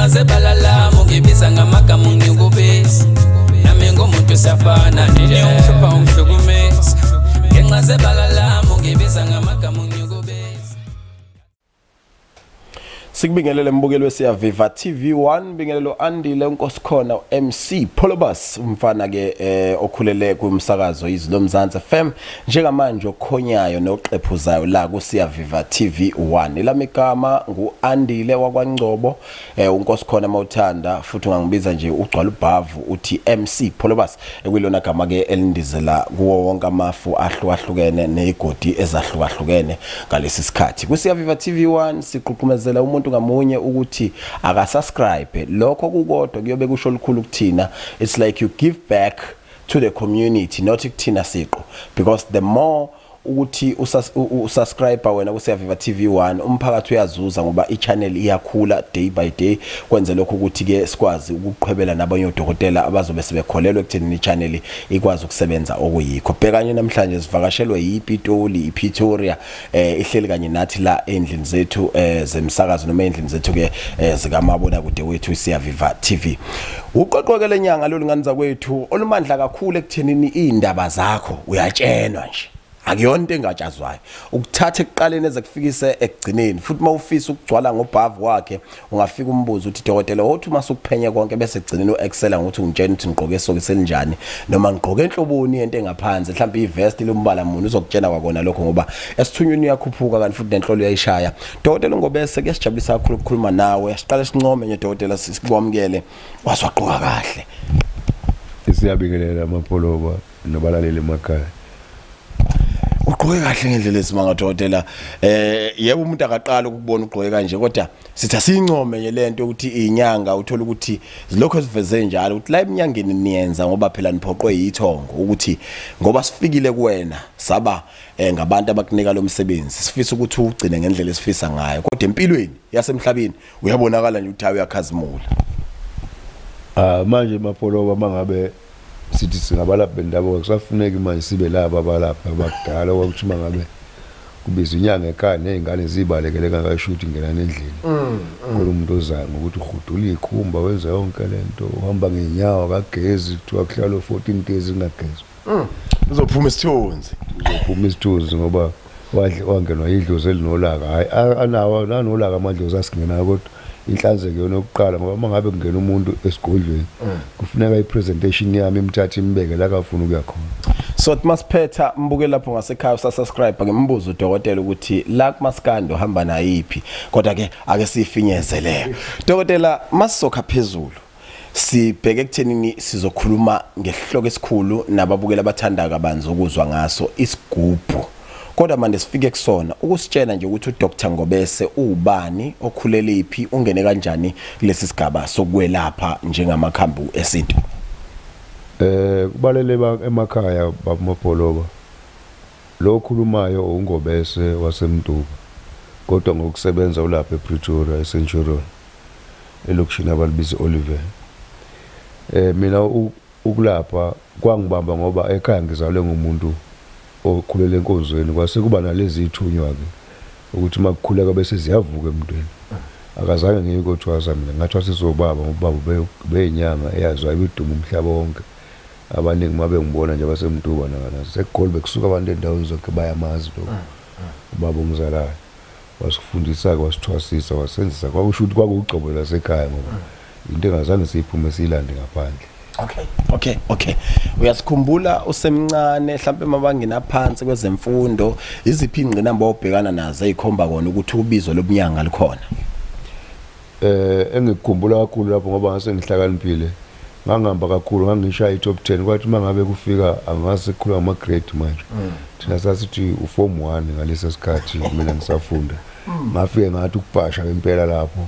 Ngenxa zebala lami ungibiza ngamagama ungikubisa. Nami ngumuntu siyafana nje ungihlupha ungihlukumeza. Ngenxa zebala lami ungibiza ngamagama ungikubisa. Sikubingelele mbukeli weSiyaviva TV1, bingelelo Andile Nkosikhona MC Pholobas, umfana ke okhulele kumsakazo Izwi Lomzansi FM, njengamanje okhonyayo noqephuzayo la kuSiyaviva TV1. Elami igama nguAndile wakwaNgcobo, uNkosikhona mawuthanda futhi ungangibiza nje ugcwala ubhavu uthi MC Pholobas, ekulona gama ke elindizela kuwo wonke amafu ahlukahlukene nezigodi ezahlukahlukene ngalesi sikhathi. KuSiyaviva TV1 siqhuqhumezela umuntu ngamunye ukuthi akasubscribe. Lokho kukodwa kuyobe kusho olukhulu kuthina. It's like you give back to the community, not kuthina siqo, because the more ukuthi usubscribe wena kuSiyaviva TV1, umphakathi uyazuza ngoba i-channel iyakhula day by day. Kwenze lokho ukuthi ke sikwazi ukuqhwebela nabanye odokotela abazobe sebekholelwa ekutheni i-channel ikwazi ukusebenza okuyikho. Bhekanye namhlanje sivakashelwe yiPitoli, iPretoria, ihleli kanye nathi la endlini zethu zemsakazo noma endlini zethu ke zikamabona kude wethu iSiyaviva TV. Uqoqoke lenyanga lolunganiza kwethu olumandla kakhulu ekuthenini indaba zakho uyatshenwa nje. Akuyona into engatshazwayo ukuthatha ekuqaleni eze kufikise ekugcineni. Futhi mawufisa ukugcwala ngobhavu wakhe ungafika umbuzo uthi dokotela wothi uma sukuphenye konke bese ekugcineni uexcela ngokuthi ungitshela ukuthi ngigqoke isokisi elinjani noma ngigqoke enhloboni yento engaphansi, mhlawumbe ivest lombala muni, uzokutshela kwakona lokho ngoba esithunyweni uyakhuphuka kanti futhi nenhlolo uyayishaya. Dokotela Ngobese, kuyasijabulisa kakhulu ukukhuluma nawe. Siqale sincome nje dokotela, sikwamukele, waswaqoka kahle. Siyabingelela amapholoba nabalaleli emakhaya. Ugqoke kahle ngendlela esimanga dokotela. Yebo umuntu akaqala ukubona ugqoke kanje, kodwa sithi asincome nje lento ukuthi inyanga uthola ukuthi zilokho siveze njalo ukuthi la eminyangeni niyenza ngoba phela niphoqwe yithongo ukuthi ngoba sifikile kuwena saba ngabantu abakunika lo msebenzi, sifisa ukuthi ugcine ngendlela esifisa ngayo, kodwa empilweni yasemhlabeni uyabonakala nje ukuthi uyakhazimula. Manje mapholoba mangabe sithi singabalaphi bendabuko kusafuneka manje sibe laba abalapha abakudala ukuthi mangabe kubiza inyanga ekhaya nezingane zibalekele kangakasho ukuthi ingena endlini. Khona umuntu ozayo ngokuthi uhudula ikhumba wenza yonke lento, uhamba ngenyawo akagezi, kuthiwa kuhlala 14 days kungagezwa. Uzophuma isithunzi. Uzophuma isithunzi ngoba wangenwa idlozi elinolaka. Hayi anawo nanolaka amadlozi asingenayo, kodwa inhlanzeko yona yokuqala ngoba mangabe kungena umuntu esigodlweni kufuneka ipresentation yami imthathe imbeke la kafuna ukuya khona. So masiphetha mbuke lapho ngasekhaya usasubscribe ngimbuzo udokotela ukuthi la kumaskandi uhamba nayiphi, kodwa ke ake sifinyeze leyo. Dokotela, masizokha phezulu sibheke ekuthenini sizokhuluma ngehloko esikhulu nababukela abathanda kabanzi ukuzwa ngaso, isigubhu. Kodwa manje sifike kusona ukusitshela nje ukuthi uDr Ngobese ubani, okhulelephi, ungene kanjani kulesi sigaba sokwelapha njengamakhambi esintu. Kubalele emakhaya babumapholoba. Lo khulumayo uNgobese waseMtuba, kodwa ngokusebenza ulapha ePretoria eCenturion elokishini abalibiza Oliver. Mina ukulapha kwangibamba ngoba ekhaya ngizalwe ngumuntu okhulele enkonzweni, kwase kuba nalezi ithunywa ke ukuthi makukhuleka bese ziyavuka emntwini. Akazange ngiye kothwasa mina, ngathwasa izobaba ngoba ubaba beyinyanga eyazwa ibidumo umhlaba wonke. Abaningi mabe ngibona nje abaseMtuba nakana seGoli bekusuka abantu endaweni zonke bayamazi lo ubaba ongizalayo. Wasifundisa wasithwasisa wasenzisa, kwakusho ukuthi kwakugcobo lasekhaya ngoba into engazange siyiphume siyilande ngaphandle. Okay. Uyasikhumbula usemncane mhlawumbe mabangena phansi kwezemfundo, iziphi ingqinamba obhekana nazo ezikhomba kona ukuthi ubizo lobunyanga likhona? Engikukhumbula kakhulu lapho ngoba ngase ngihlakaniphile, ngangihamba kakhulu, ngangishaya i-top 10. Kwathi mangabe kufika angase kukhuluma ama grade manje. Thina sasithi uform 1 ngalesa sikhathi mina ngisafunda. Ngafike ngathi ukubhasha impela lapho.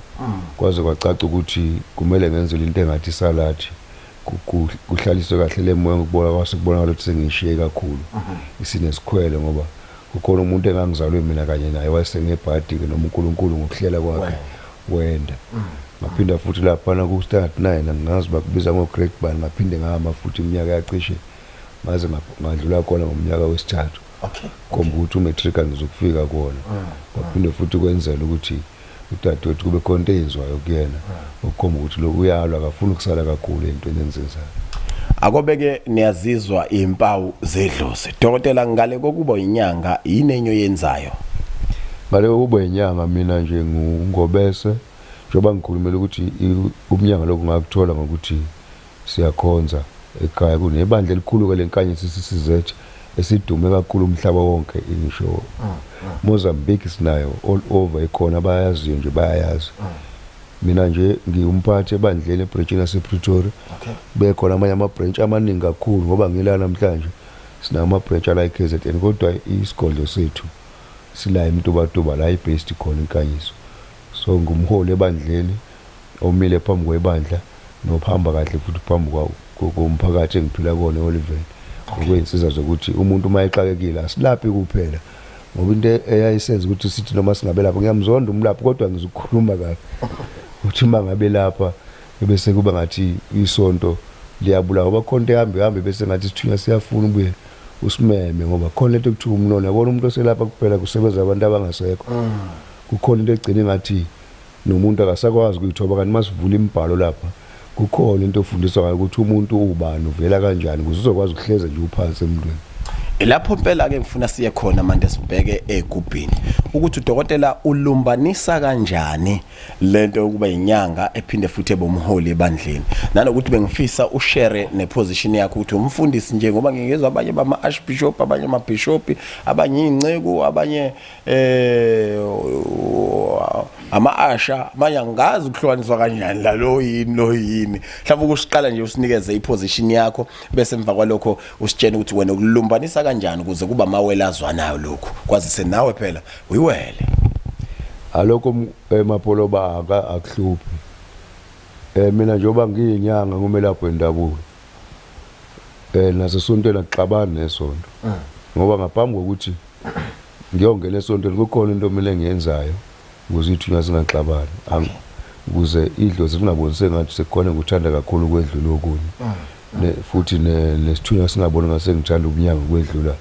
Kwaze kwacaca ukuthi kumele ngenze into engathi salad. Kuhlaliswe kahle le moya ngikubona kwase kubonakala ukuthi sengishiye kakhulu isinesikhwele ngoba kukhona umuntu engangizalwe mina kanye naye wayesengebhadi ke noma uNkulunkulu ngokuhlela kwakhe wenda. Ngaphinda futhi laphana ku standard 9 angazi bakubiza ngo grade bani, ngaphinde ngahamba futhi iminyaka yacishe ngaze ngadlula khona ngomnyaka wesithathu. Okay. Khomba ukuthi umatric angizokufika kuona. Kwaphinde futhi kwenzela ukuthi Udadewethu kube khona into eyenziwayo kuyena ukukhomba ukuthi lo uyalwa, akafuni ukusala kakhulu entweni enzenzayo. Akobeke niyazizwa impawu zedlozi. Dokotela, ngale kokuba inyanga yini enye oyenzayo? Ngale kokuba inyanga mina nje nguNgobese, njengoba ngikhulumela ukuthi umnyanga lokhu ngakuthola ngokuthi siyakhonza ekhaya. Kunebandla elikhulu ke leNkanyiso CCZ esidume kakhulu umhlaba wonke, ngisho Mozambique sinayo, all over ikhona, bayaziyo nje, bayayazi. Mina nje ngiwumphathi ebandleni ebranchini yasePretoria. Bekhona amanye ama-branch amaningi kakhulu, ngoba ngila namhlanje sinawo ama-branch ala e-KZN, kodwa isigodlo sethu sila eMtubatuba, la i-based khona iNkanyiso. So ngumholi ebandleni omile phambi kwebandla nokuhamba kahle futhi phambi komphakathi engiphila kuwona e-Oliveni. Okuyinsiza zokuthi umuntu uma exakekile asilaphi kuphela, ngoba into eyayisenza ukuthi sithi noma singabe lapha, ngiyamzonda umlaphi kodwa ngizokhuluma kabi ukuthi uma ngabe lapha bese kuba ngathi isonto liyabulawa, ngoba khona into ehambe hambe bese ngathi isithunywa siyafuna ubuye usimeme, ngoba khona lento ekuthiwa umnono. Yabona umuntu oselapha kuphela kusebenza abantu abangasekho, kukhona into egcina ngathi nomuntu akasakwazi ukuyithoba. Kanti masivula imibhalo lapha kukhona into ofundiswa ngayo ukuthi umuntu ubani, uvela kanjani, ukuze uzokwazi ukuhleza nje uphansi emntwini. Lapho impela ke ngifuna siye khona manje, sibheke egubhini ukuthi udokotela ulumbanisa kanjani lento yokuba inyanga ephinde futhi ebomholi ebandleni, nanokuthi bengifisa ushare neposition yakho ukuthi umfundisi nje, ngoba ngingezwa abanye bama archbishop, abanye amabishop, abanye inceku, abanye ama-asha, abanye angazi ukuhlukaniswa kanjani la, lo yini lo yini. Mhlawumbe ukusiqala nje usinikeze iposition yakho, bese emva kwalokho usitshene ukuthi wena ukulumbanisa kanjani ukuze kuba amawele azwanayo lokhu, kwazise nawe phela uyiwele. Alokho emapholoba akuhluphi. Mina njengoba ngiyinyanga ngumelaphi wendabuko, nasesontweni akuxabani nesonto, ngoba ngaphambi kokuthi ngiyongena esontweni kukhona into mina engiyenzayo ukuze ithunywa singaxabani, ukuze idlozi lingaboni sengathi sekukhona ngikuthanda kakhulu ukwedlula okunye, futhi nesithunywa singaboni ngase ngithanda ubunyanga ukwedlula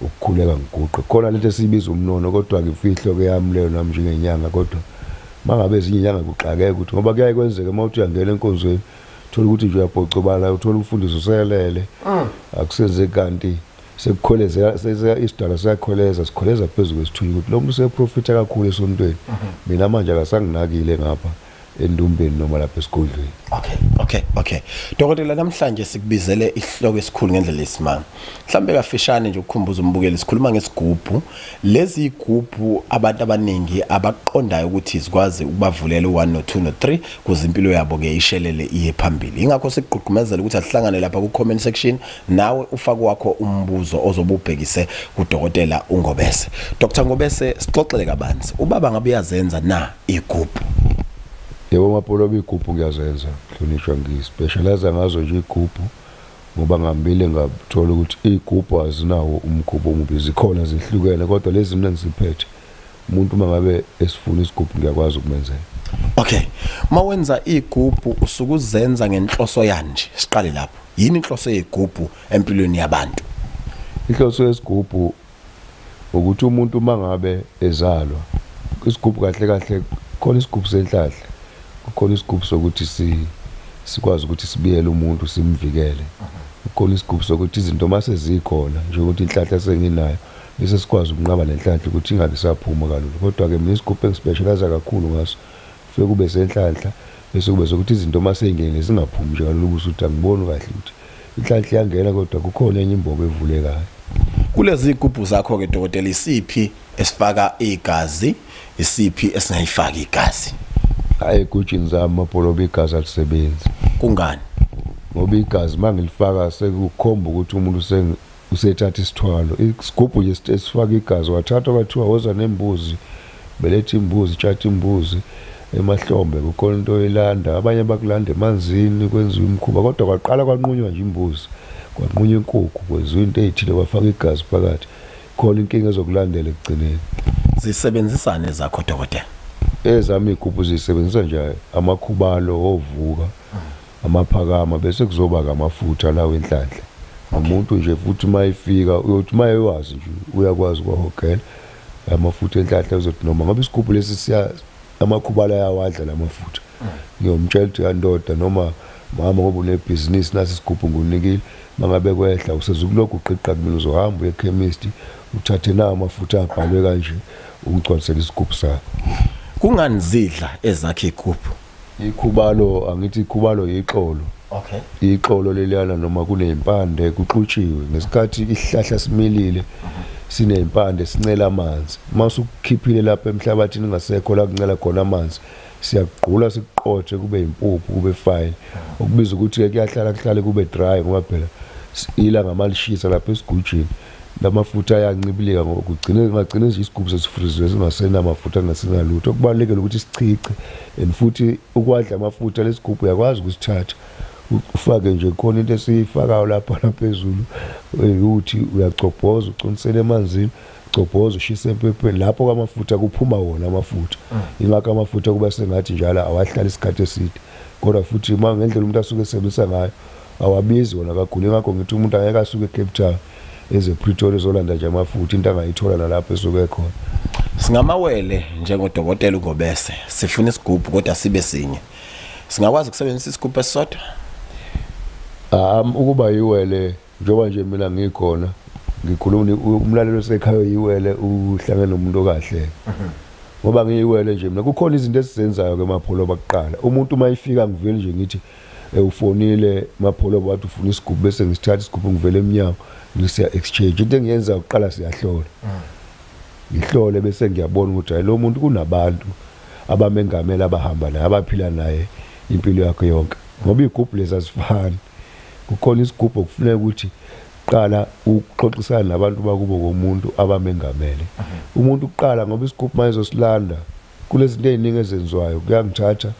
ukukhuleka ngiguqe. Khona lento esiyibiza umnono, kodwa ngimfihlo ke yami leyo nami njengenyanga. Kodwa mangabe ezinye inyanga kuxakeka ukuthi, ngoba kuyaye kwenzeke uma uthi uyangena enkonzweni uthola ukuthi nje uyabhocobala, uthola umfundisi uselele, akusenzeki kanti sekukholeza isidalwa siyakholeza, sikholeza phezu kwesithunywa ukuthi lo muntu useprofitha kakhulu esontweni, mina manje akasanginakile ngapha endumbeni noma lapha esigodlweni. Okay. Dokotela, namhlanje sikubizele isihloko esikhulu ngendlela esimanga. Mhlambe kafishane nje ukukhumbuza umbukeli, sikhuluma ngesigubhu. Lezi igubhu abantu abaningi abaqondayo ukuthi zikwazi ukubavulela u1 no2 no3 kuze impilo yabo ke ishelele iye phambili. Ingakho sikugqugqumezela ukuthi asihlangane lapha ku comment section, nawe ufake wakho umbuzo ozobubhekise kuDokotela uNgobese. Dr Ngobese, sixoxele kabanzi. Ubaba ngabe uyazenza na igubhu? Yebo Mapholoba, igubhu ngiyazenza, hlonishwa, ngispecialize ngazo nje igubhu, ngoba ngambile ngathola ukuthi igubhu azinawo umkhubo omubi, zikhona zihlukene, kodwa lezi mina ngisiphethe umuntu uma ngabe esifuna isigubhu ngiyakwazi ukumenzela. Okay, mawenza igubhu usukuzenza ngenhloso yani nje? Siqale lapho. Yini inhloso yegubhu empilweni yabantu? Inhloso yesigubhu ukuthi umuntu uma ngabe ezalwa, isigubhu kahle kahle khona isigubhu senhlahla, kukhona isigubhu sokuthi sikwazi ukuthi sibiyele umuntu simvikele, kukhona isigubhu sokuthi izinto mase zikhona njengokuthi inhlahla senginayo bese sikwazi ukunqaba lenhlahla ukuthi ingabe saphuma kalula. Kodwa ke mina isigubhu engispecialize kakhulu ngaso kufike kube senhlanhla, bese kube sokuthi izinto mase ingene zingaphumi nje kalula, ukuthi angiboni kahle ukuthi inhlanhla iyangena kodwa kukhona enye imbobo evulekayo. Kulezi igubhu zakho ke dokotela, isiphi esifaka igazi, isiphi esingayifaki igazi? Hayi, egujini zami Mapholoba igazi alisebenzi. Kungani? Ngoba igazi mangilifaka sekukhomba ukuthi umuntu usethatha isithwalo. Isigubhu nje esifaka igazi wathatha kwathiwa woza nembuzi, beletha imbuzi, tshatha imbuzi emahlombe, kukhona into oyilanda, abanye bakulanda emanzini kwenziwa imikhuba, kodwa kwaqala kwanqunywa nje imbuzi, kwanqunywa inkukhu, kwenziwa into eyithile kwafaka igazi phakathi, khona inkinga ezokulandela ekugcineni. Zisebenzisane zakho dokotela? Ezami igubhu zisebenzisa nje amakhubalo ovuka, amaphakama, bese kuzoba ngamafutha lawo enhlanhla. Umuntu nje futhi mayifika uyothi mayewazi nje uyakwazi ukwahogela amafutha enhlanhla, uzothi noma ngabe isigubhu lesi siya Amakhubala ayawadla lamafutha. Ngiyomtshela ukuthi yandoda noma mama ngoba unebhizinisi nasi isigubhu ngunikile, mangabe kwehla usezukulokhu uqiqa kumina, uzohamba uye ekhemist uthathe nawo amafutha abhalwe kanje ungigcwalisele isigubhu sakho. Kungani zidla ezakhe igubhu? Ikhubalo, angithi ikhubalo yixolo. Okay. Ixolo leliyana noma kuney'mpande kuxutshiwe ngesikhathi isihlahla similile siney'mpande sincela amanzi. Uma usukukhiphile lapha emhlabathini ngasekho la kuncela khona amanzi, siyakugqula sikuqothe kube impuphu kube fine. Okubiza ukuthi-ke kuyahlala kuhlale kube dry ngoba phela ilanga malishisa lapha esigujini lamafutha ayancibilika, ngokugcine ngagcine nje isigubhu sesifriziwe singasenamafutha kungasenalutho. Okubalulekile ukuthi sichiche and futhi ukwadla amafutha lesigubhu uyakwazi ukusithatha ufake nje khona into esiyifakayo lapha naphezulu ukuthi uyacobhoza ucinisele emanzini, cobhoza ushise empepheni, lapho kwamafutha kuphuma wona amafutha. Ingakho amafutha kuba sengathi njalo awahlali isikhathi eside, kodwa futhi uma ngendlela umuntu asuke esebenzisa ngayo awabizi wona kakhulu. Ingakho ngithi umuntu angeke asuke eCape Town eze Pretoria ezolanda nje amafutha, into angayithola nalapho esuke khona. Singamawele njengodokotela uNgobese, sifuna isigubhu kodwa sibe sinye. Singakwazi ukusebenzisa isigubhu esisodwa? Ukuba yiwele njengoba nje mina ngikhona ngikhuluma umlalelo osekhaya yiwele uhlangene nomuntu okahle. Ngoba ngiyiwele nje mina kukhona izinto esizenzayo ke Mapholoba kuqala. Umuntu uma ifika ngivele nje ngithi ufonile Mapholoba wathi ufuna isigubhu, bese ngisithatha isigubhu ngivele eminyango ngisiya exchange. Into engiyenza kuqala siyahlola. Ngihlole bese ngiyabona ukuthi hayi lo muntu kunabantu abamengamela abahamba naye abaphila naye impilo yakhe yonke. Ngoba igubhu lezi azifani. Kukhona isigubhu okufuneka ukuthi qala ukuxoxisana nabantu bakubo komuntu abamengamele. Umuntu kuqala ngoba isigubhu mayizosilanda kulezinto eziningi ezenziwayo kuyangithatha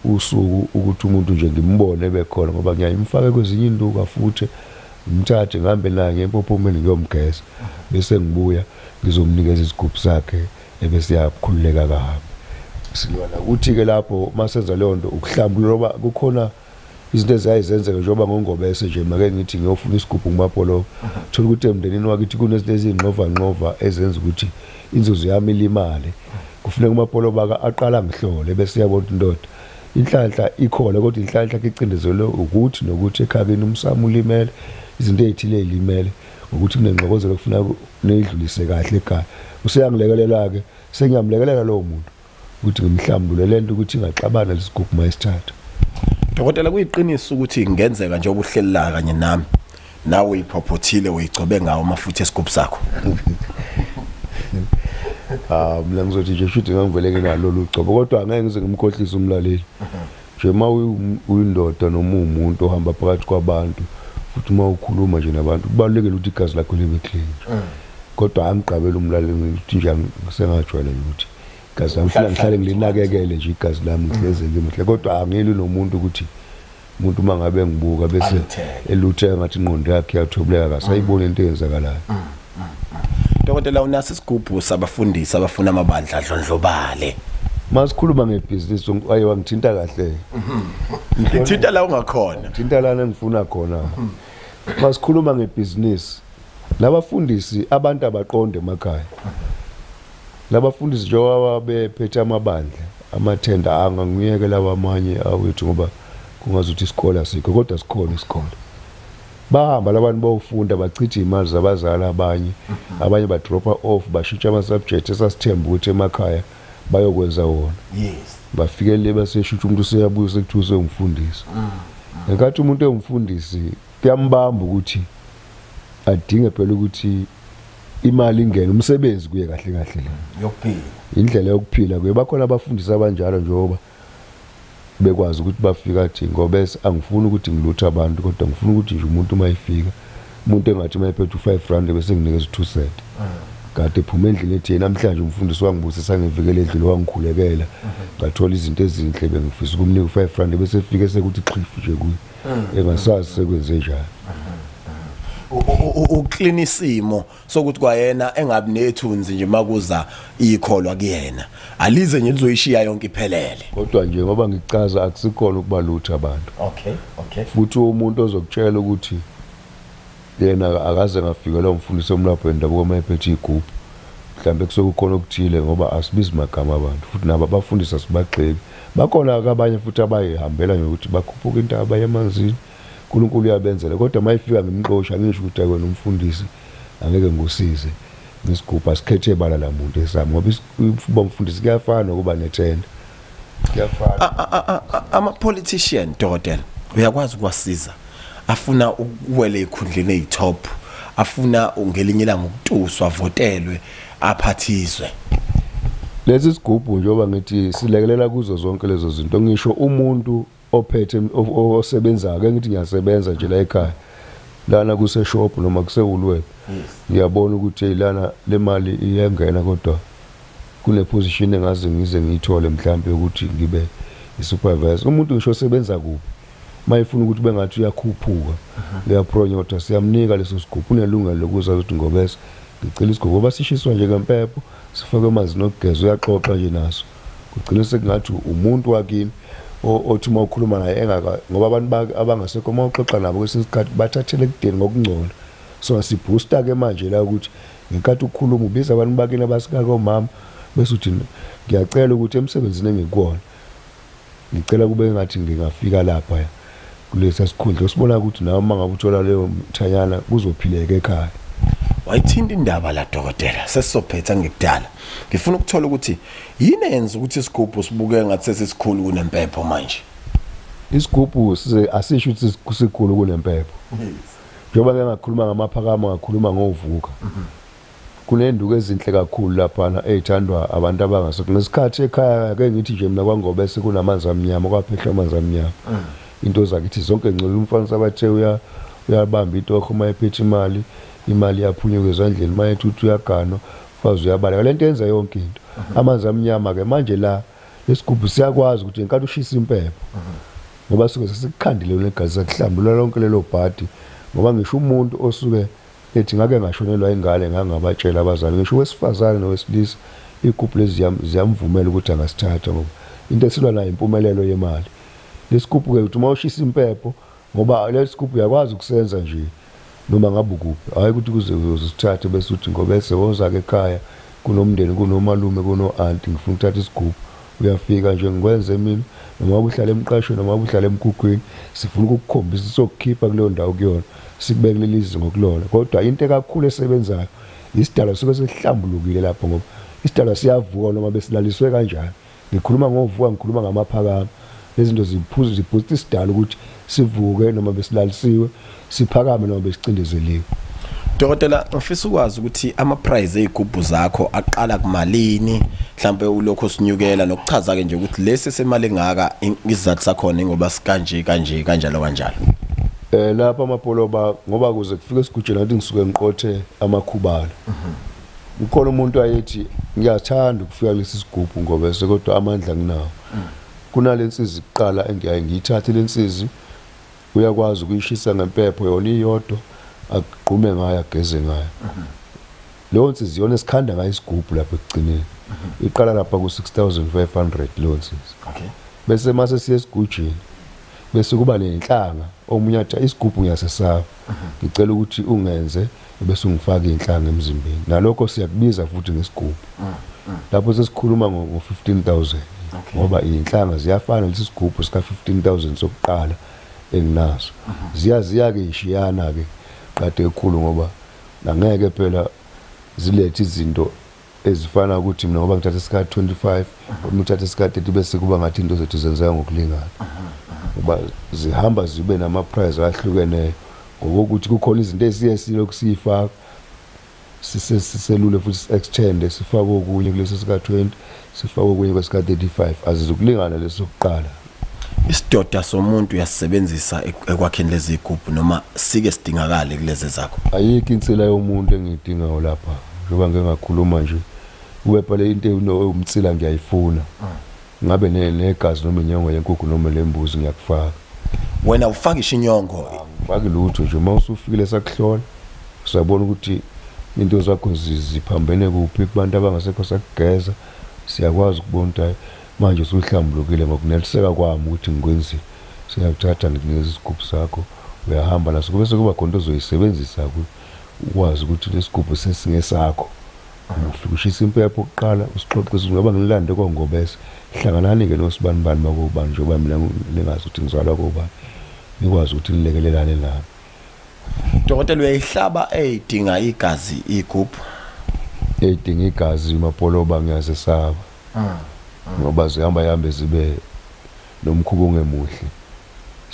usuku ukuthi umuntu nje ngimbone bekhona, ngoba ngiyayimfaka kwezinye induka futhi ngimthathe ngihambe naye ngempophomeni ngiyomgeza, bese ngibuya ngizomnikeza isigubhu sakhe ebese yakhululeka kahambe. Silwana ukuthi-ke lapho masenza leyo nto ukuhlambulula ngoba kukhona izinto ezayizenzeka njengoba ngoNgobese nje make ngithi ngiyofuna isigubhu kuMapholoba, thola ukuthi emndenini wakithi kunezinto eziyinqovanqova ezenza ukuthi inzuzo yami ilimale. Kufuneka uMapholoba aqala ngihlole bese yabona ukuthi ndoda inhlanhla ikhona, kodwa inhlanhla icindezelwe ukuthi nokuthi ekhakeni umsamo ulimele, izinto ezithile ezilimele ukuthi kunengxokozelo kufuneka neyidlulise kahle ekhaya. Useyangilekelela-ke, sengiyamlekelela lowo muntu ukuthi ngimhlambulule lento ukuthi ingaxabana lesigubhu mayisithatha. Dokotela, kuyiqiniso ukuthi kungenzeka nje ubuhleli la kanye nami nawe uyiphophothile uyigcobe ngawo amafutha esigubhu sakho? Mina ngizothi nje shuthi ngangivele nginalolu ugcobo, kodwa angeke ngize ngimkhohlise umlaleli. Nje uma uyindoda noma uwumuntu ohamba phakathi kwabantu futhi uma ukhuluma nje nabantu kubalulekile ukuthi igazi lakho libe clean. Kodwa angiqabeli umlaleli ukuthi nje sengajwayele ukuthi igazi lami ngihlale ngilinakekele nje igazi lami ngihleze ngimuhle, kodwa angilwi nomuntu ukuthi umuntu uma ngabe ngibuka bese elutheka ngathi ingqondo yakhe iyathobuleka akasayiboni into eyenzakalayo. Dokotela, unaso isigubhu sabafundisi abafuna amabandla adlondlobale? Masikhuluma ngebhizinisi aye wangithinta kahle. Ngithinta la ungakhona. Ngithinta lana engifuna khona. Masikhuluma ngebhizinisi nabafundisi abantu abaqonde emakhaya. Labafundisi njengoba bephethe amabandla amathenda angangiyeke lawa amanye awethu ngoba kungazuthi isikole asikho, kodwa sikhona isikole. Bahamba labantu bayofunda bachithe imali zabazali abanye, abanye badropa off bashintsha ama-subject esasithemba ukuthi emakhaya bayokwenza wona. Yes. Bafike le baseshintsha umuntu useyabuya sekuthiwa usewumfundisi. Ngenkathi umuntu ewumfundisi kuyambamba ukuthi adinge phela ukuthi imali ingene umsebenzi kuye kahle kahle le yokuphila, indlela yokuphila kuye. Bakhona abafundisi abanjalo njengoba bekwazi ukuthi bafika athi Ngobese angifuni ukuthi ngiluthe abantu, kodwa ngifuna ukuthi nje umuntu uma efika umuntu engathi uma ephethe u5 rand bese nginikeza u2 cent. Kade ephuma endlini ethi namhlanje umfundisi wangibusisa ngevikele endlini wangikhulekela ngathola izinto ezinhle bengifisa ukumnika u5 rand bese efike sekuthi xhifu nje kuye engasazi sekwenze njani. Uklina isimo sokuthi kwayena engabi nethunzi nje makuza ikholwa kuyena alize nje lizoyishiya yonke iphelele. Kodwa nje ngoba ngichaza akusikhona ukubalutha abantu. Okay, okay. Futhi umuntu ozokutshela ukuthi yena akaze ngafikelwa umfundisi omlapho wendabuko uma ephethe igubhu Mhlambe kusokukhona okuthile ngoba asibizi magama abantu futhi nabo abafundisi asibagxeki. Bakhona abanye futhi abayihambela ngokuthi bakhuphuka intaba yamanzini, uNkulunkulu uyabenzela, kodwa mayifika ngimxosha ngisho ukuthi akwena umfundisi angeke ngikusize ngesigubhu, asikhethe ebala la muntu esami ngoba ukuba umfundisi kuyafana nokuba nethenda, kuyafana. Ama politician dokotela uyakwazi ukuwasiza, afuna ukuwela ekhundleni ezitop, afuna ngelinye ilanga ukutuswa votelwe aphathiswe. Lesi sigubhu njengoba ngithi silekelela kuzo zonke lezo zinto, ngisho umuntu ophethe osebenzayo, ke ngithi ngiyasebenza nje la ekhaya lana kuse shop noma kuse Woolworth, ngiyabona ukuthi lana le mali iyangena kodwa kune position engaze ngize ngiyithole mhlawumbe ukuthi ngibe i-supervisor. Umuntu ngisho osebenza kuphi mayifuna ukuthi bengathi uyakhuphuka uyapronyota, siyamnika leso sigubhu, unelungelo lokuza ukuthi ngobese ngicela isigubhu ngoba sishiswa nje ngempepho, sifake amanzi nokugeza, uyaxoxa nje naso, kugcina sekungathi umuntu wakini othi uma ukhuluma naye engaka, ngoba abantu abangasekho uma uxoxa nabo kwesinye isikhathi bathathele ekudeni ngokungcola. So sibooster ke manje la ukuthi ngenkathi ukhuluma ubiza abantu bakini abasikaka omama, bese uthi ngiyacela ukuthi emsebenzini engikuwona ngicela kube ngathi ngingafika lapha kulesa sikhundla, usibona ukuthi nawe uma ngabe uthola leyo mthanyana kuzophileka ekhaya. Wayithinta indaba la dokotela, sesizophetha ngekudala. Ngifuna ukuthola ukuthi yini enza ukuthi isigubhu sibuke ngathi sesisikhulu kunempepho manje. Isigubhu asisho ukuthi sikhulu kunempepho. Njengoba ngeke ngakhuluma ngamaphakama, ngakhuluma ngovuka. Kunenduku ezinhle kakhulu laphana ezithandwa abantu abangasekho. Ngesikhathi ekhaya ke ngithi nje mina kwaNgobese kunamanzi amnyama, kwaphehlwa amanzi amnyama. Into zakithi zonke ngcono, umfana sabathe uyabamba itoho uma ephethe imali, imali iyaphunyuka ezandleni, mayethi uthi uyaganwa, ufazi uyabaleka. Lento yenza yonke into. Amanzi amnyama ke manje la lesigubhu siyakwazi ukuthi ngenkathi ushisa impepho, ngoba suke sesikukhandile negazi sakuhlambulula lonke lelo bhadi, ngoba ngisho umuntu osuke ethi ngake ngashonelwa ingane ngangabatshela abazali, ngisho wesifazane nowesilisa, igubhu lezi ziyamvumela ukuthi angasithatha ngoba into esilwa nayo impumelelo yemali. Lesigubhu ke uthi uma ushisa impepho, ngoba lesigubhu uyakwazi ukusenza nje noma ngabe ukuphi, hayi ukuthi kuze uzosithathe bese uthi ngobese woza ke ekhaya kunomndeni, kunomalume, kuno-anti, ngifuna ukuthatha isigubhu, uyafika nje ngikwenze mina, noma uhlala emqashweni noma uhlala emkhukhwini, sifuna ukukukhombisa sokukhipha kuleyo ndawo kuyona, sikubeke kuleli zinga kulona. Kodwa into ekakhulu esebenzayo isidalwa suke sesihlambulukile lapho, ngoba isidalwa siyavuka noma besilaliswe kanjani. Ngikhuluma ngovuka, ngikhuluma ngamaphakama, lezinto ziphuza ziboost isidalwa ukuthi sivuke noma besilalisiwe, siphakame noma besicindezeliwe. Dokotela, ngifisa ukwazi ukuthi ama price ezigubhu zakho aqala kumalini, mhlambe ulokho sinyukela, nokuchaza ke nje ukuthi lesi semali engaka isizathu sakhona ngoba sikanje kanje kanjalo kanjalo. Lapha amapholoba ngoba kuze kufike esigujeni ngathi ngisuke ngiqothe amakhubalo. Ukhona umuntu ayethi ngiyathanda ukufika kulesi sigubhu ngoba sekodwa amandla nginawo. Kunalensizi kuqala engiyaye ngiyithathe lensizi, uyakwazi ukuyishisa ngempepho yona iyodwa, agqume ngayo ageze ngayo. Leyo nsizi yona esikhanda ngayo isigubhu lapha ekugcineni. Iqala lapha ku 6500 leyo nsizi. Okay. Bese mase siye esigujini bese kuba nenhlanga, omunye athi isigubhu ngiyasesaba, ngicela ukuthi ungenze bese ungifaka inhlanga emzimbeni. Nalokho siyakubiza futhi ngesigubhu. Lapho sesikhuluma ngo 15000 ngoba inhlanga ziyafana lesi sigubhu sika 15000 sokuqala enginaso. Ziyaziya ke ishiyana ke qade ekhulu ngoba angeke phela zilethe izinto ezifana ukuthi mina ngoba ngithatha isikhathi 25, uma uthatha isikhathi 30 bese kuba ngathi into zethu zenzeka ngokulingana. Ngoba zihamba zibe nama price ahlukeneyo ngokuthi kukhona izinto esiye silokhu siyifaka siselule futhi extend sifake okunye kulesi sika 20, sifake okunye kwesika 35, azizukulingana lesokuqala. Isidoda somuntu uyasebenzisa ekwakheni lezi igubhu noma sike sidingakale kulezi zakho? Ayikho insila yomuntu engiyidingayo lapha, njengoba ngeke ngakhuluma nje kube phela into umnsila ngiyayifuna, ngabe negazi noma inyongo yenkukhu noma lembuzi ngiyakufaka. Wena ufaka inyongo? Ngifaki lutho nje, uma usufikile sakuhlola usabona ukuthi into zakho ziphambene kuphi, kubantu abangasekho sakugeza, siyakwazi ukubona ukuthi manje usuhlambulukile ngokuneliseka kwami ukuthi ngikwenzile. Siyakuthatha ngikunikeza isigubhu sakho, uyahamba naso, bese kuba khona into ozoyisebenzisa ukwazi ukuthi lesigubhu sesingesakho. Ufika ushisa impepho kuqala usixoxise ngoba ngilande koNgobese. Hlanganani ke nosibanibani bakobani njengoba mina ningazi ukuthi ngizalwa kobani. Nikwazi ukuthi nilekelelane nami. Dokotela, uyayihlaba eyidinga igazi igubhu? Eyidinga igazi Mapholoba ngiyazesaba. Ngoba zihamba hambe zibe nomkhubo ongemuhle.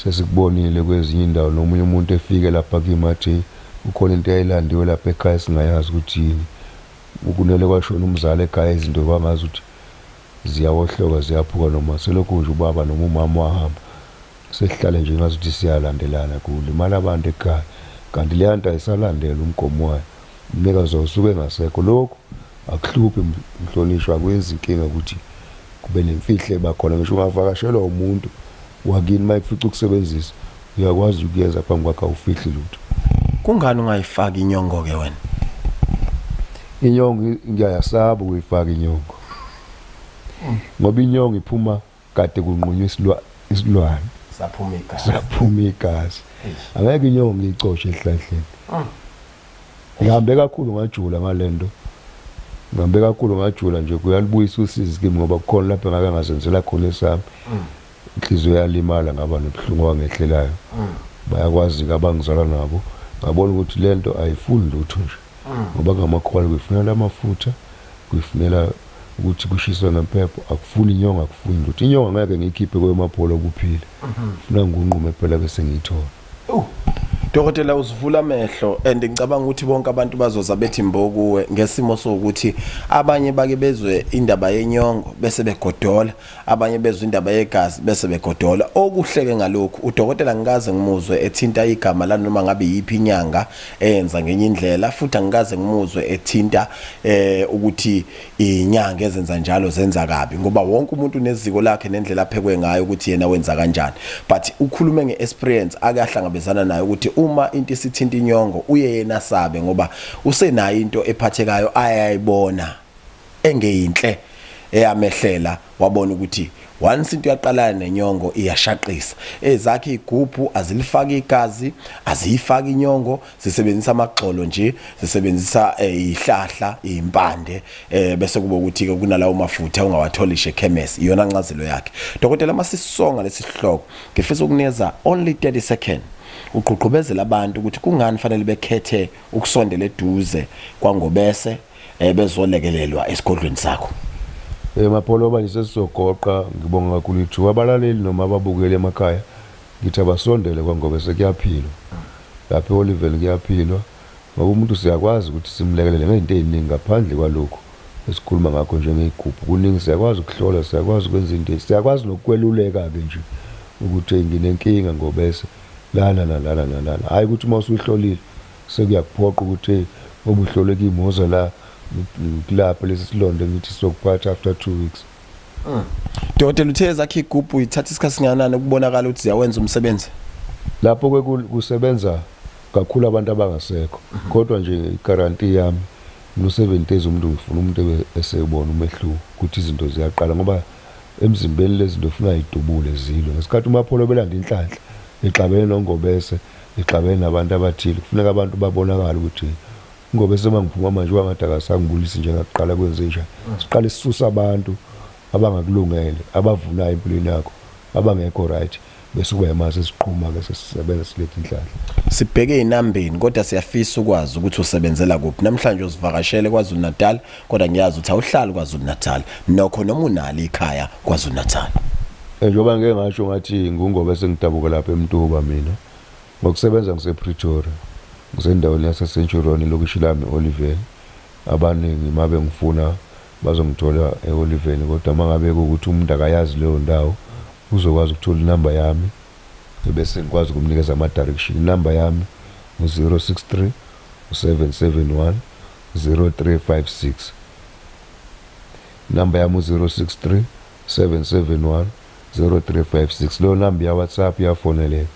Sesikubonile kwezinye indawo nomunye umuntu efike lapha kimi athi ukhona into eyayilandiwe lapha ekhaya singayazi ukuthi yini. Ukunele kwashona umzali ekhaya izinto kwangazi ukuthi ziyawohloka ziyaphuka noma selokhu nje ubaba noma umama wahamba. Sesihlale nje ngazi ukuthi siyalandelana kulimala abantu ekhaya. Kanti leya nto ayisalandela umgomo wayo. Umnikazi usuke engasekho. Lokhu akuhluphi mhlonishwa, akwenzi inkinga ukuthi kube nemfihlo ebakhona. Ngisho ungavakashelwa umuntu wakini uma ekufica ukusebenzisa uyakwazi ukuyenza phambi kwakhe, awufihli lutho. Kungani ungayifaki inyongo ke wena? Inyongo ngiyayasaba ukuyifaka inyongo. Ngoba inyongo iphuma kade kunqunywa isilwane. Saphuma igazi. Saphuma igazi. Angeke inyongo ngiyicoshe esihlahleni. Ngihambe kakhulu ngajula ngalento. Ngihambe kakhulu ngajula nje kuyalibuyisa usizi kimi ngoba kukhona lapho engake ngazenzela khona esami. Inhliziyo yalimala ngaba nobuhlungu wangehlelayo. Bayakwazi ke abangizalwa nabo. Ngabona ukuthi lento ayifuni lutho nje. Ngoba ngamakholwa kuyifunela amafutha, kuyifunela ukuthi kushiswe ngempepho, akufuni inyongo, akufuni lutho. Inyongo angeke ngiyikhiphe kweMapholo kuphila. Ufuna nginqume phela bese ngiyithola. Dokotela, uzivula amehlo and ngicabanga ukuthi bonke abantu bazoza bethi mbo kuwe ngesimo sokuthi abanye bake bezwe indaba yenyongo bese begodola, abanye bezwe indaba yegazi bese begodola. Okuhleke ngalokhu, udokotela ngikaze ngimuzwe ethinta igama la noma ngabe yiphi inyanga eyenza ngenye indlela, futhi angikaze ngimuzwe ethinta ukuthi inyanga ezenza njalo zenza kabi, ngoba wonke umuntu uneziko lakhe nendlela aphekwe ngayo ukuthi yena wenza kanjani. But ukhulume ngeexperience akahlangabezana nayo ukuthi uma into isithinta inyongo uye yena sabe, ngoba usenayo into ephathekayo ayayibona engeyinhle eyamehlela, wabona ukuthi once into yaqalana nenyongo iyashaqisa. Ezakhe igubhu azilifaki igazi, aziyifaki inyongo, zisebenzisa amagxolo nje, zisebenzisa ihlahla, impande, bese kuba ukuthi ke kunalawo mafutha ungawatholishe ekhemesi. Iyona ncazelo yakhe. Dokotela, masisonga lesihloko ngifisa ukunikeza only 30 seconds uqhuqhubezela abantu ukuthi kungani fanele bekhethe ukusondela eduze kwaNgobese bezolekelelwa esigodlweni sakho. Mapholoba nje sesizogoqa, ngibonga kakhulu ithuba. Abalaleli noma ababukeli emakhaya ngithi abasondele kwaNgobese, kuyaphilwa. Lapha eOliven kuyaphilwa ngoba umuntu siyakwazi ukuthi simlekelele ngezinto eziningi ngaphandle kwalokhu esikhuluma ngakho njengeyigubhu. Kuningi siyakwazi ukuhlola, siyakwazi ukwenza into, siyakwazi nokweluleka ke nje ukuthi nginenkinga Ngobese lana nalana nalana. Hayi ukuthi uma usuhlolile sekuyakuphoqa ukuthi ngoba uhlole kimoza la kulapha lesi silonda ngithi sokuphatha after 2 weeks. Dokotela, uthe ezakhe igubhu ithatha isikhathi singanani ukubonakala ukuthi ziyawenza umsebenzi? Lapho ke kusebenza kakhulu abantu abangasekho, kodwa nje iguarantee yami no 7 days umuntu ngifuna umuntu esebona umehluko ukuthi izinto ziyaqala, ngoba emzimbeni lezi zinto ufuna idubule zilo. Ngesikhathi uMapholo belanda inhlanhla ixabene noNgobese, ixabene nabantu abathile, kufuneka abantu babonakala ukuthi Ngobese mangiphuma manje wangathi akasangibulisi njengaqala kwenze njani. Siqale sisusa abantu abangakulungele, abavunayo empilweni yakho, abangekho right, bese kuba yimase siqhuma ke sesisebenza silethe inhlanhla. Sibheke inambeni kodwa siyafisa ukwazi ukuthi usebenzela kuphi. Namhlanje uzivakashele KwaZulu Natal, kodwa ngiyazi ukuthi awuhlali KwaZulu Natal, nokho noma unalo ikhaya KwaZulu Natal. Njengoba ngeke ngasho ngathi nguNgobese ngidabuka lapha eMtuba mina. Ngokusebenza ngisePretoria, ngisendaweni yaseCenturion, ilokishi lami Oliven. Abaningi mabe ngifuna bazongithola eOliven, kodwa mangabe ukuthi umuntu akayazi leyo ndawo uzokwazi ukuthola inamba yami bese ngikwazi ukumnikeza ama direction. Inamba yami u063 771 0356. Inamba yami u063 771 0356. Leyo namba ya WhatsApp iyafoneleka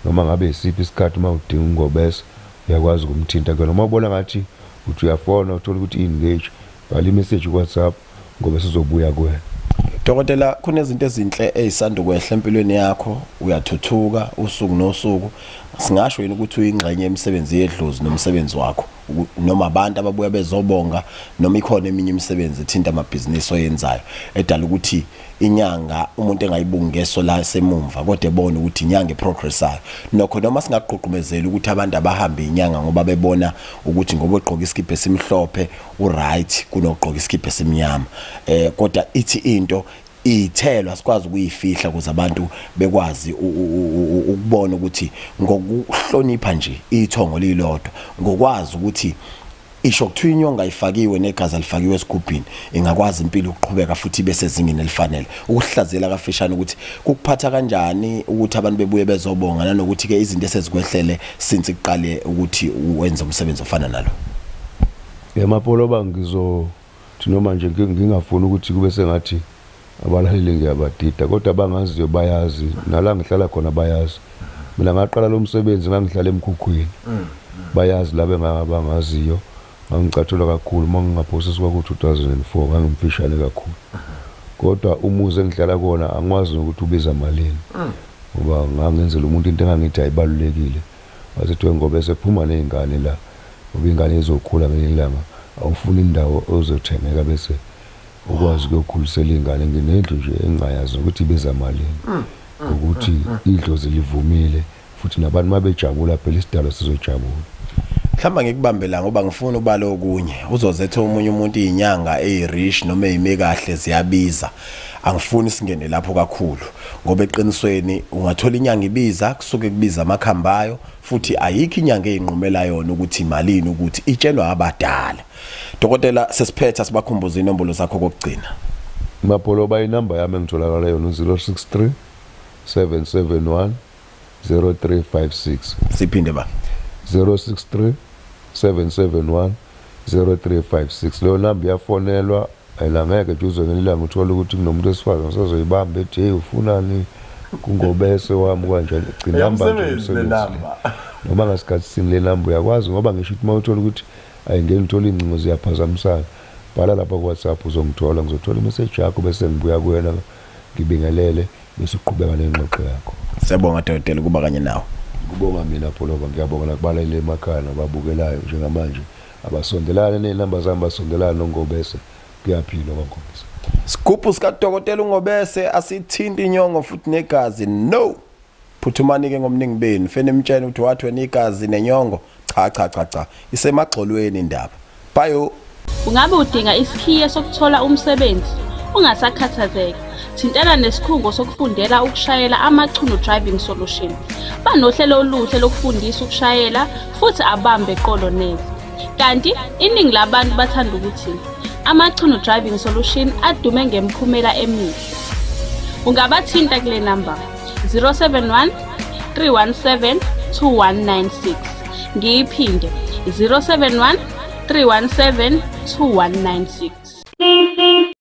noma ngabe isiphi isikhathi uma udinga uNgobese uyakwazi ukumthinta kuyona. Uma ubona ngathi uthi uyafona uthola ukuthi engage, bhala imessage ku WhatsApp ngoba sizobuya kuwena. Dokotela, kunezinto ezinhle ezisanda kwehla empilweni yakho, uyathuthuka usuku nosuku. Singasho yini ukuthi uyingxenye yemisebenzi yedlozi nomsebenzi wakho? Noma abantu ababuya bezobonga, noma ikhona eminye imisebenzi ethinta amabhizinisi oyenzayo edala ukuthi inyanga umuntu engayibungi ngeso la semumva, kodwa ebona ukuthi inyanga eprogressayo. Nokho noma singaqhuqumezeli ukuthi abantu abahambe inyanga ngoba bebona ukuthi ngoba egqoka isikibhe esimhlophe uright kunogqoka isikibhe esimnyama, kodwa ithi into iyithelo asikwazi ukuyifihla ukuze abantu bekwazi ukubona ukuthi ngokuhlonipha nje ithongo lilodwa, ngokwazi ukuthi isho kuthiwa inyonga ifakiwe negazi alifakiwe esigubhini, ingakwazi impilo ukuqhubeka futhi ibe sezingeni elifanele. Ukuhlazela kafishane ukuthi kukuphatha kanjani ukuthi abantu bebuye bezobonga, nanokuthi ke izinto esezikwehlele since kuqale ukuthi wenze umsebenzi ofana nalo. Yamapholoba, ngizothi noma nje ngingafuni ukuthi kube sengathi abalaleli ngiyabadida, kodwa abangaziyo bayazi, nala ngihlala khona bayazi. Mina ngaqala lo msebenzi ngangihlala emkhukhwini, bayazi laba abangaziyo. Ngangicathula kakhulu uma ngingaphosiswa ku-2004, ngangimfishane kakhulu, kodwa umuzi engihlala kuwona angikwazi nokuthi ubiza malini, ngoba ngangenzela umuntu into engangithi ayibalulekile. Wasethi ngoba esephuma ney'ngane la, ngoba ingane izokhula ngelinye ilanga, awufuni indawo ozothengeka bese ukwazi ukuyokhulisela ingane. Nginendlu nje engingayazi ukuthi ibiza malini, ngokuthi idlozi livumile, futhi nabantu uma bejabula phela isidalo sizojabula. Mhlawumbe ngikubambela ngoba ngifuna ubala okunye. Uzozetha omunye umuntu izinyanga ezirich noma ezime kahle ziyabiza. Angifuni singene lapho kakhulu ngoba eqinisweni ungathola inyanga ibiza, kusuke kubiza amakhambayo, futhi ayikho inyanga eyinqumela yona ukuthi imalini, ukuthi itshelwa abadala. Dokotela, sesiphetha, sibakhumbuza inombolo zakho kokugcina. Mapholoba, inamba yami engitholakala yona 063 771 0356. Siphinde ba. 063 771 0356. Leyo namba iyafonelwa, ayilangeke nje uzwe ngelinye ilanga uthole ukuthi kunomuntu wesifazane osazoyibamba ethi hey ufunani kungobese wami kanjani. Gcina ihamba nje umsebenzi noma ngasikhathi sini le namba uyakwazi, ngoba ngisho ukuthi uma uthola ukuthi ayingeni uthola iy'ngcingo ziyaphazamisana, bhala lapha ku-WhatsApp uzongithola, ngizothola imeseji yakho bese ngibuya kuwena ngibingelele bese uqhubeka nengxoxo yakho. Siyabonga dokotela kuba kanye nawe. Kubonga mina Pholoba, ngiyabonga nakubalaleli emakhaya nababukelayo njengamanje abasondelane ney'namba zami, basondelane noNgobese, kuyaphilwa kwaNgobese. Sigubhu sikadokotela uNgobese asithinti inyongo futhi negazi, no. Phuthumani-ke ngomningi benu, fene nimtshele ukuthi wathi wena igazi nenyongo, cha cha cha cha, isemagxolweni indaba. Bayo. Ungabe udinga isikhiye sokuthola umsebenzi? Ungasakhathazeka. Thintana nesikhungo sokufundela ukushayela Amachuno Driving Solution. Banohlelo oluhle lokufundisa ukushayela futhi abambe qolo neze. Kanti iningi labantu bathanda ukuthi Amachuno Driving Solution adume ngemiphumela emihle. Ungabathinta kule namba 071 317 2196. Ngiyiphinde 071 317 2196.